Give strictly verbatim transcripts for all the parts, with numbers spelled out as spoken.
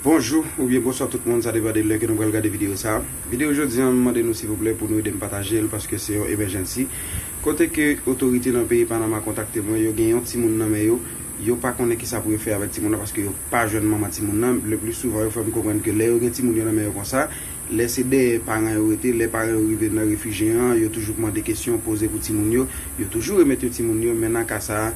Bonjou oubyen bonswa tout moun, sa depann de lè ke nou pral gade videyo sa a. Videyo jodi a, m mande nou silvouplè pou nou ede m pataje l paske se yon emèjènsi. Kote ke otorite nan peyi Panama kontakte mwen, yo gen yon timoun nan men yo, yo pa konnen kisa pou yo fè avèk timoun nan paske yo pa jwenn manman timoun nan. Le pli souvan, yo fè m konprann ke lè yo gen timoun yo nan men yo konsa, lè se dèyè paran yo rete, lè paran yo rive nan refijye an, yo toujou mande kesyon, poze pou timoun yo, yo toujou remèt yo timoun yo, men nan ka sa a,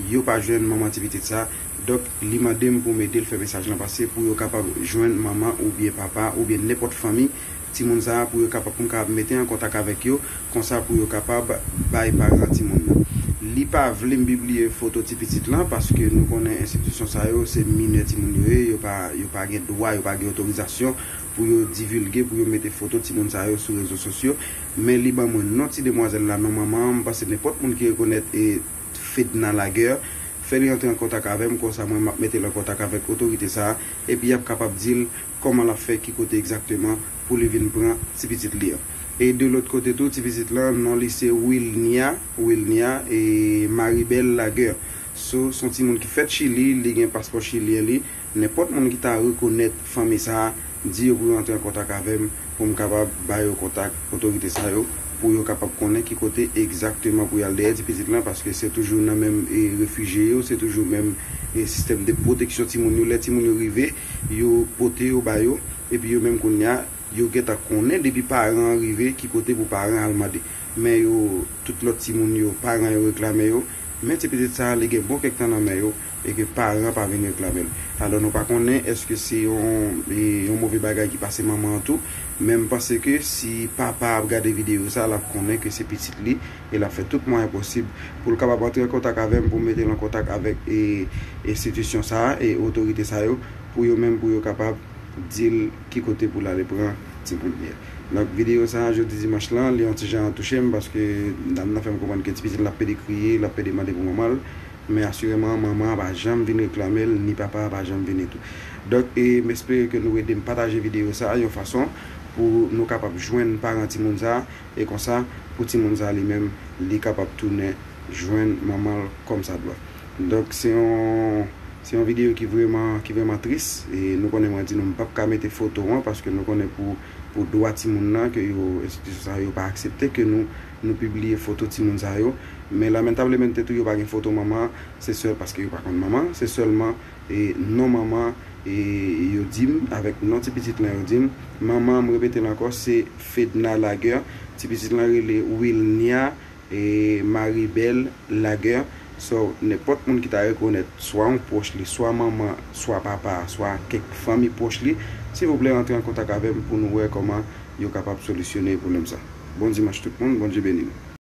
yo pa jwenn manman ti pitit sa. Donk, li mande m pou m ede l fè mesaj lan pase pou yo kapab jwenn manman oubyen papa oubyen nenpòt fanmi timoun sa a, pou yo kapab, pou m kapab mete an kontak avèk yo, konsa pou yo kapab bay paran timoun nan. Li pa vle m pibliye foto ti pitit lan paske nou konnen enstitisyon sa yo se minè timoun yo ye, yo pa, yo pa gen dwa, yo pa gen otorizasyon pou yo divilge, pou yo mete foto timoun sa yo sou rezo sosyo. Men li ban mwen non ti demwazèl la, non manman an, m panse nenpòt moun ki rekonèt e Fedna Laguerre, fè li antre an kontak avè m, konsa mwen m ap mete l an kontak avèk otorite sa a, epi y ap kapab di l kòman l ap fè, ki kote egzakteman pou li vin pran ti pitit li an. E de lòt kote tou, ti pitit lan, non li se Wilnia, Wilnia e Maribel Laguerre. So, se yon timoun ki fèt Chili, li gen paspò chilyen li. Nenpòt moun ki ta rekonèt fanmi sa a, di yo pou yo antre an kontak avè m, pou m kapab ba yo kontak otorite sa yo, pou yo kapab konnen ki kote egzakteman pou y al dèyè ti pitit lan, paske se toujou nan menm, e, refijye yo, se toujou menm, e, sistèm de pwoteksyon timoun yo. Lè timoun yo rive, yo pote yo ba yo, epi yo menm kounye a, yo gentan konnen depi paran an rive, ki kote pou paran an al mande. Men yo, tout lòt timoun yo, paran yo reklame yo, men ti pitit sa a, li gen bon kèk tan nan men yo, e ke paran an pa vin reklame l. Alò, nou pa konnen èske se yon, e, yon move bagay ki pase manman an tou, men m panse ke si papa ap gade videyo sa a, l ap konnen ke se pitit li, e l ap fè tout mwayen posib pou l kapab antre an kontak avè m, pou m mete l an kontak avèk, e, enstitisyon sa a, e otorite sa yo, pou yo menm, pou yo kapab di l ki kote pou l ale pran timoun li an. Donk, videyo sa a, jodi dimanch lan, li yon ti jan touche m, paske dam nan fè m konprann ke ti pitit l ap pede kriye, l ap pede mande pou manman l, men asireman, manman an pa janm vin reklame l, ni papa a pa janm vini tou. Donk, e, m espere ke nou ede m pataje videyo sa a yon fason pou nou kapab jwenn paran timoun sa a, e konsa, pou timoun sa a li menm, li kapab tounen jwenn manman l kòmsadwa. Donk, se yon, se yon videyo ki vrèman, ki vrèman tris. E nou konnen, mwen di nou, m p ap ka mete foto an, paske nou konnen pou, pou dwa timoun nan, ke yo, enstitisyon sa yo pa aksepte ke nou, nou pibliye foto timoun sa yo. Men lamentablemente tou, yo pa gen foto manman an, se sèl paske yo pa konn manman an, se sèlman, e, non manman an, e, yo di m, avèk non ti pitit lan yo di m. Manman an, m repete l ankò, se Fedna Laguerre, ti pitit lan rele Wilnia, e, Maribel Laguerre. So, nenpòt moun ki ta rekonèt, swa yon pwòch li, swa manman, swa papa, swa kèk fanmi pwòch li, silvouplè, antre an kontak avè m pou nou wè kòman yo kapab solisyone pwoblèm sa. Bon dimanch tout moun, Bondye beni nou.